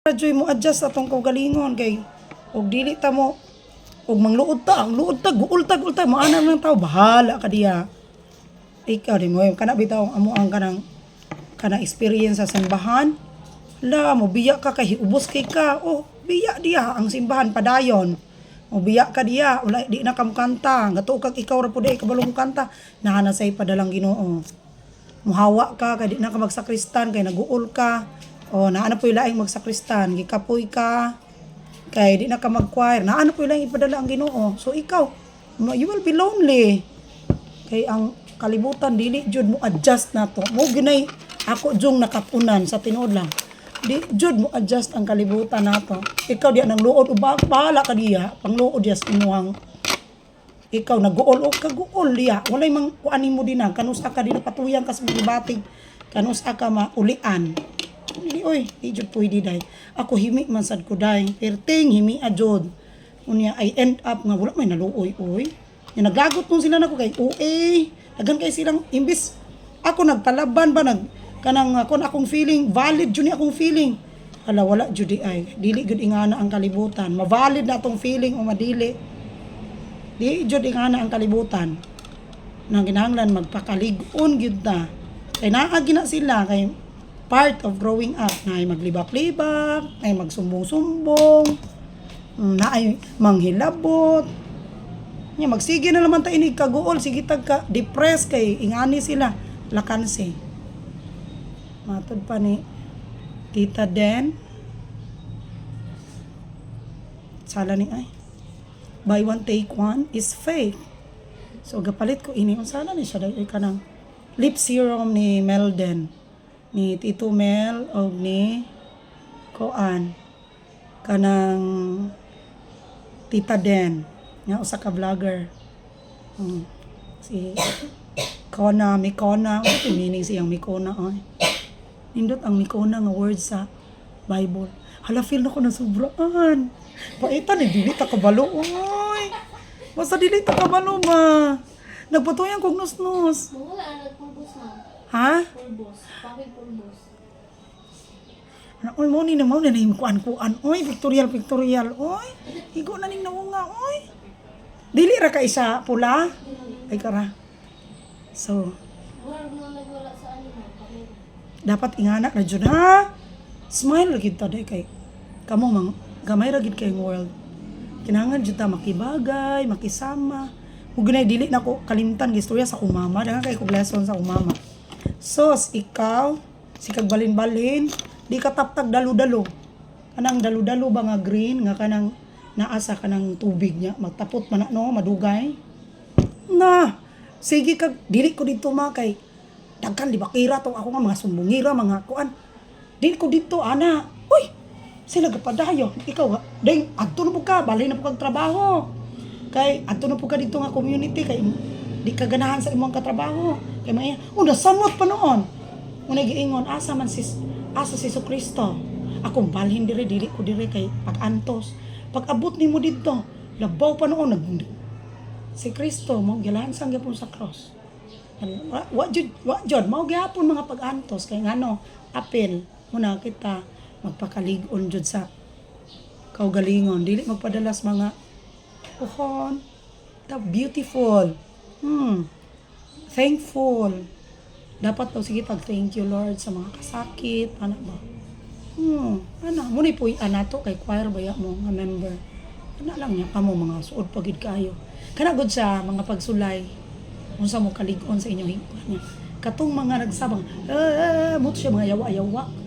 Joy mo adjust atong kaugalingon kay og dili ta mo og mangluod ta, ang luod ta, guol ta, guol ta, maana ng tao, bahala ka diya. Ikaw di mo kana bitaw amo ang kanang kana experience sa simbahan. La, mo biya ka kay ubos kay ka. Oh, biya diya ang simbahan padayon. Mo biya ka diya, wala di na ka mukanta. Gatuo kag ikaw ra pud ay kabalo mukanta. Naa na say padalang Ginoo. Muhawa ka kay di na ka magsakristan kay naguol ka. O naa na po'y laing magsakristan, gikapoy ka kay di na ka mag-choir. Naa na po'y laing ipadala ang Ginoo. So ikaw, you will be lonely. Kay ang kalibutan dili jud mo adjust nato. Mo ginay ako jung nakapunan sa tinuod lang. Di jud mo adjust ang kalibutan nato. Ikaw diya nang luod o bahala ka diya, pangluod diya sa imuhang ikaw naguol o kaguol diya. Walay mang kuanin mo din na kanusa ka din patuyang ka sa mga batig. Kanusa ka maulian. Hindi oy, di jud pwede day. Ako himi man sad ko day. Perting himi jud. Unya I end up nga wala may naluoy oy. Nya naglagot nun sila nako kay OA. Daghan kay silang imbis ako nagpalaban ba nag kanang ako akong feeling valid jud ni akong feeling. Hala, wala jud di ay. Dili jud ingana ang kalibutan. Ma-valid na atong feeling o madili. Di jud ingana ang kalibutan. Nang kinahanglan magpakalig-on gyud ta. Kay naa gina sila kay part of growing up na ay maglibak-libak, ay magsumbong-sumbong, na ay manghilabot. Nya magsige na naman ta inig kaguol, sige tag ka depressed kay ingani sila lakanse. Matod pa ni Tita Den. Sala ni ay. Buy one take one is fake. So gapalit ko ini unsa na ni siya dahil kanang lip serum ni Melden, ni Tito Mel og ni Koan kanang Tita Den nga usa ka vlogger. Si Kona, Mikona, ano yung meaning siyang Mikona oy? Nindot ang Mikona nga word sa Bible. Hala, feel na ko na sobraan. Paitan eh, dili ta kabalo oy. Basta dili ta kabalo ba. Nagpatuyan kog nus-nus. Wala, nagpulbos na. Ha? Pulbos. Bakit pulbos? Ano, oy, mo ni na yung kuan-kuan. Oy, pictorial, pictorial. Oy, higo na ning nawunga, oy. Dili ra ka isa pula. Ay kara. So, Wala na nagwala sa ano mo. Kamera. Dapat ingana ra jud ha. Smile ra gid ta day kay kamo mang gamay ra gid kay world. Kinahanglan jud ta makibagay, makisama. Ug ginay dili nako kalimtan gistorya sa akong mama, daghan kay kog lesson sa akong mama. Sos, ikaw, sikag balin-balin, di ka taptag dalo-dalo. Kanang dalo-dalo ba nga green, nga kanang naa sa kanang tubig niya, magtapot man na, no, madugay. Na, sige kag, dili ko dito ma kay, daghan di bakira to ako nga mga sumbungira, mga kuan. Dili ko dito, ana. Uy, sila gapadayo. Ikaw, ding, adto na po ka, balay na po kag trabaho. Kay, adto na po ka dito nga community, kay di ka ganahan sa imong katrabaho. Kay maya, oh, nasamot pa noon. Una giingon, asa man sis, asa si Kristo. Akong balhin dire, dili ko dire kay pag-antos. Pag abot nimo didto, labaw pa noon, nag, si Kristo mo gilansang gyapon sa cross. Wa jud mao gyapon mga pag-antos kay ngano apil muna kita magpakalig-on jud sa kaugalingon, dili magpadalas mga uhon the beautiful, thankful dapat daw. Sige tag thank you Lord sa mga kasakit ana ba, ana mo ni puy anato kay choir baya mo nga member ana lang niya kamo mga suod pagid kayo kana gud sa mga pagsulay unsa mo kalig-on sa inyong higkuan niya katong mga nagsabang eh mo siya mga yawa-yawa.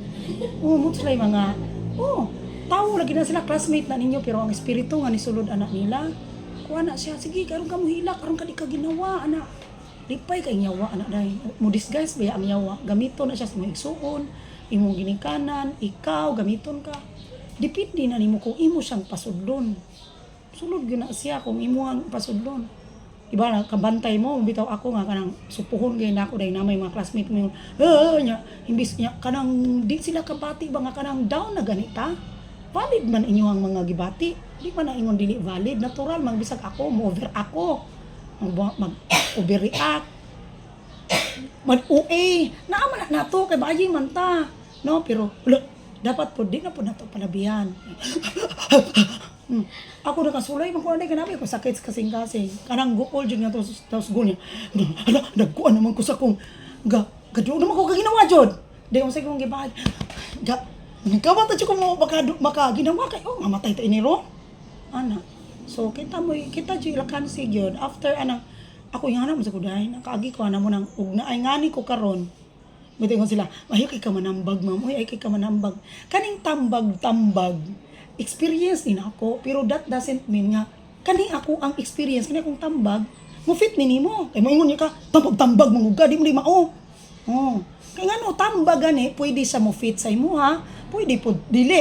Oh, mo sila yung mga oh tawo lagi na sila, classmate na ninyo, pero ang espiritu nga nisulod anak nila kuha na siya. Sige karon ka mo hilak karon ka di ka ginawa ana, lipay kay yawa anak dai mo disguise ba ang yawa, gamito na siya sa imong igsuon, imong ginikanan, ikaw gamiton ka. Depende na nimo kung imo siyang pasudlon, sulod gyud na siya kung imo ang pasudlon. Iba na kabantay mo bitaw. Ako nga kanang supuhon gay nako dahil na may mga classmate mo yung eh nya imbis nya kanang di sila kabati ba nga kanang down na ganita, valid man inyo ang mga gibati, di man na ingon dili valid. Natural man bisag ako mo over ako mag, mag overreact, mag OA naa man na nato kay baying man ta no, pero wala. Dapat po, di na po nato palabihan. Ako nakasulay, man ko anay kanabi ko sakit sa kasing-kasing. Kanang guol jud nga to, tapos guol niya. Ala, nagkuan naman ko sa kong ga gado naman ko kaginawa jud. Di ko sa kong gibahan. Ga nagkawat jud ko mo maka maka ginawa kay, oh, mamatay ta ini ro. Ana. So kita mo kita jud ilakansi gyud after ana ako yung anak mo sa kuday nakaagi ko ana mo nang ug naay ngani ko karon. Buti ko sila, "Ay, kay ka manambag, ma'am. Uy, ay kay ka manambag." Kaning tambag-tambag, experience ni nako, pero that doesn't mean nga, kani ako ang experience, kani akong tambag, mo fit ni nimo. Kay moingon niya ka, "Tambag-tambag, manguga, di mo di mao." Oh. Kay ngano, tambag gani, pwede sa mo fit sa imo ha, pwede po dili.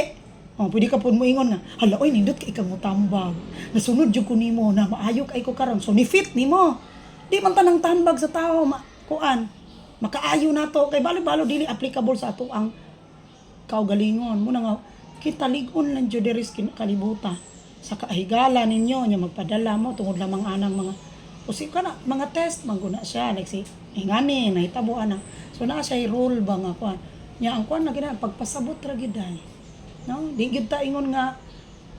Oh, pwede ka po moingon nga, "Hala, oy, nindot kay ka mo tambag. Nasunod jud ko nimo na maayo kay ko karon." So ni fit nimo. Di man tanang tambag sa tao, ma, kuan, makaayo na to kay balo-balo dili applicable sa ato ang kaugalingon muna nga kita lig-on lang jud diri sa kalibutan sa kahigala ninyo nya magpadala mo tungod lamang anang mga usi ka na mga test man guna siya, like si ingani nahitabo ana, so naa siya role ba nga kuan nya ang kuan na gina pagpasabot ra gid ay, no? Di gyud ta ingon nga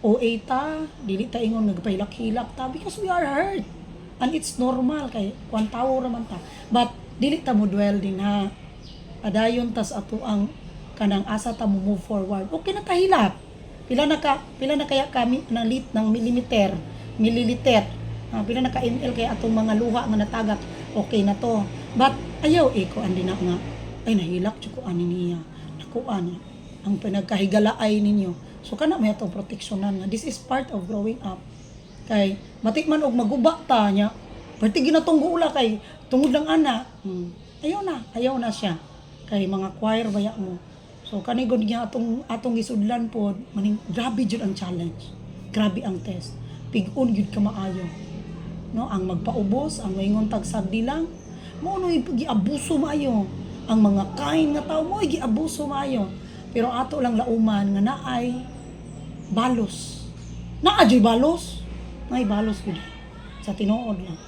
OA ta, dili ta ingon nga gapahilak-hilak ta because we are hurt. And it's normal kay kuan, tawo ra man ta. But dili ta mo dwell din ha. Padayon tas ato ang kanang asa ta mo move forward. Okay na kahilak. Pila na kaya kami ng lit ng millimeter, milliliter. Ah, pila na ka ml kaya atong mga luha nga natagak. Okay na to. But ayaw eh ko andi na nga ay nahilak jud ko ani niya. Nakuan ang pinagkahigalaay ninyo. So kana may atong proteksyonan nga this is part of growing up. Kay matik man og maguba ta nya. Perti ginatong guula kay tungod lang ana. Ayaw na siya. Kay mga choir baya mo. So kani gud niya atong atong gisudlan pod maning grabe jud ang challenge. Grabe ang test. Pig-on gyud ka maayo. No, ang magpaubos, ang maingon tag sagdi lang, mo no giabuso maayo. Ang mga kain nga tao mo giabuso maayo. Pero ato lang lauman nga naay balos. Naa juy balos. Naay balos gud. Sa tinuod lang.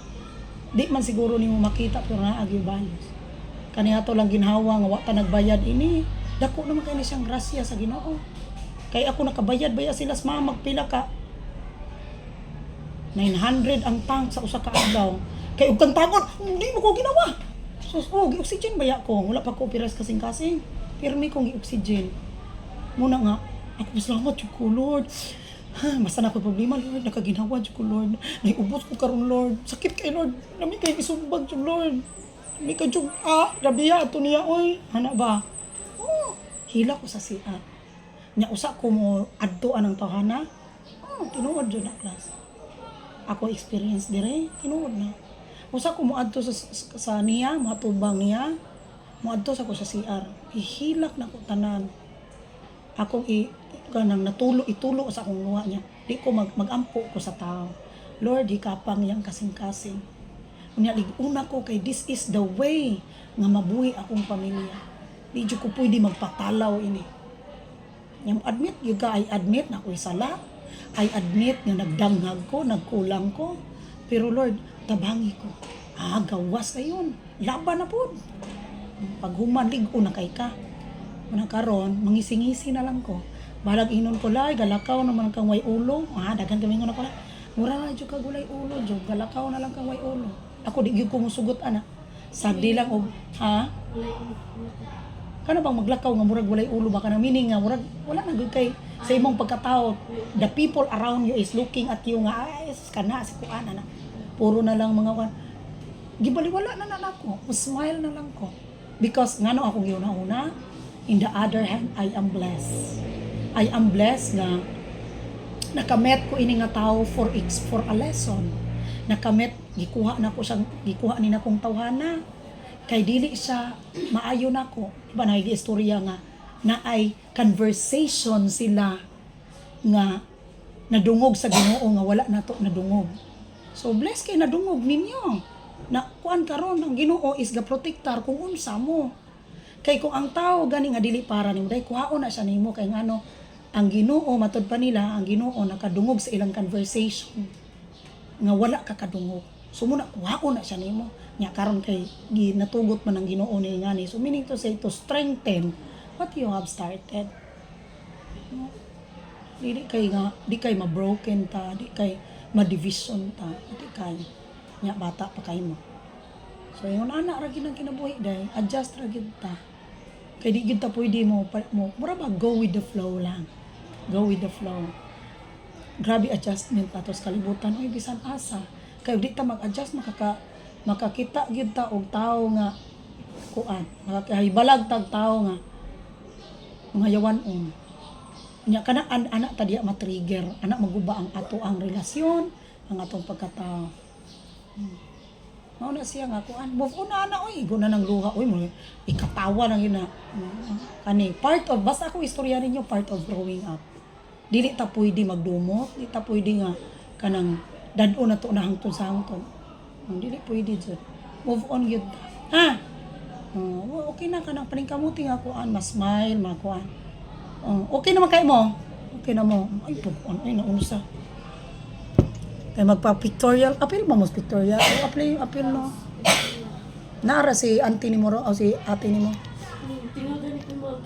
Di man siguro nimo makita pero naa gyud balos. Kani ato lang ginhawa nga wa ta nagbayad ini. Dako naman kay ni siyang grasya sa Ginoo. Kay ako nakabayad baya sila sa mga magpila ka 900 ang tank sa usa ka adlaw. Kay og kang tangon, hindi mo ko ginawa. Sus, oh, gi-oxygen baya ko. Wala pa ko operas kasing-kasing. Pirmi kong gi-oxygen. Muna nga, ako salamat jud ko, Lord. Ha, basta na ako problema, Lord. Nakaginawa jud ko, Lord. Naiubos ko karon, Lord. Sakit kay Lord. Nami kay isumbag jud, Lord. Nami kay jud, ah, grabe ya, ato niya, oy. Hana ba? Oh, hila ko sa CR. Nya usa ko mo adto anang tawhana. Oh, tinuod jud na, class. Ako experience dire, tinuod na. Usa ko moadto sa niya, moatubang niya, moadto sa ko sa CR. Hihilak na ko tanan. Akong i kanang natulo itulo sa akong luha niya. Di ko magampo ko sa tao. Lord, hikapang yang kasing-kasing. Unya una ko kay this is the way nga mabuhi akong pamilya. Di jud ko pwede magpatalaw ini. Yang admit gyud ka, I admit na ako'y sala. I admit nga nagdanghag ko, nagkulang ko. Pero Lord, tabangi ko. Ah, gawas na yun. Laban na pod. Pag human, lig-o na kay ka. Muna karon, mangising-ngisi na lang ko. Balag inon ko lay, galakaw naman kang way ulo. Ah, daghan kami ingon ako la. Mura na jud ka gulay ulo, jud galakaw na lang kang way ulo. Ako di gyud ko musugot ana. Sagdi lang og ha. Walay ulo. Kana bang maglakaw nga murag walay ulo ba, kanang meaning nga murag wala na gyud kay sa imong pagkatao, the people around you is looking at you nga ay kana si kuan ana, puro na lang mga kuan, gibaliwala na na nako, smile na lang ko because ngano akong giuna-una, in the other hand, I am blessed. I am blessed nga nakamet ko ini nga tao for a lesson. Nakamet gikuha na ko siyang gikuha ni na kong tawhana kay dili siya maayo nako. Di ba istorya nga naay conversation sila nga nadungog sa Ginoo nga wala nato nadungog? So bless kay nadungog ninyo na kuan karon, ang Ginoo is ga protektar kung unsa mo. Kay kung ang tao gani nga dili para nimo, dai kuhaon na siya nimo. Kay ngano, ang Ginoo, matud pa nila, ang Ginoo nakadungog sa ilang conversation nga wala ka kadungog. So muna kuhaon na siya nimo. Nya karon kay ginatugot man ang Ginoo ni ngani. So meaning to say, to strengthen what you have started. No? Dili kay nga, di kay ma-broken ta, di kay ma-division ta, di kay nya bata pa kay mo. So ingon ana ra gyud ang kinabuhi day, adjust ra gyud ta. Kay di gyud ta pwede mo mura ba, go with the flow lang. Go with the flow. Grabe adjustment ato sa kalibutan, oy, bisan asa. Kay di ta mag-adjust, makakita gyud ta og tawo nga kuan, makakahibalag tag tawo nga mga yawan-on. Nya kana anak ta diya ma-trigger, anak maguba ang ato ang relasyon, ang atong pagkatao. Mao na siya nga kuan, move on na ana oy, igo na ng luha oy mo, ikatawa lang yun na. Kani part of, basta ako istorya ninyo, part of growing up. Dili ta pwede magdumot, di ta pwede nga kanang dad-on na to na hangtod sa hangtod. Dili pwede jud. Move on gyud ta. Ha? Oh, okay na kanang paningkamuti nga kuan, mas smile, makuan. Oh, okay naman kay mo. Okay na mo. Ay, pugon. Ay, naunsa. Kay magpa-pictorial. Apil ba mo sa pictorial? Ay, apil, apil no. Naara si auntie ni mo o si ate ni mo. Tinood ni ko mga.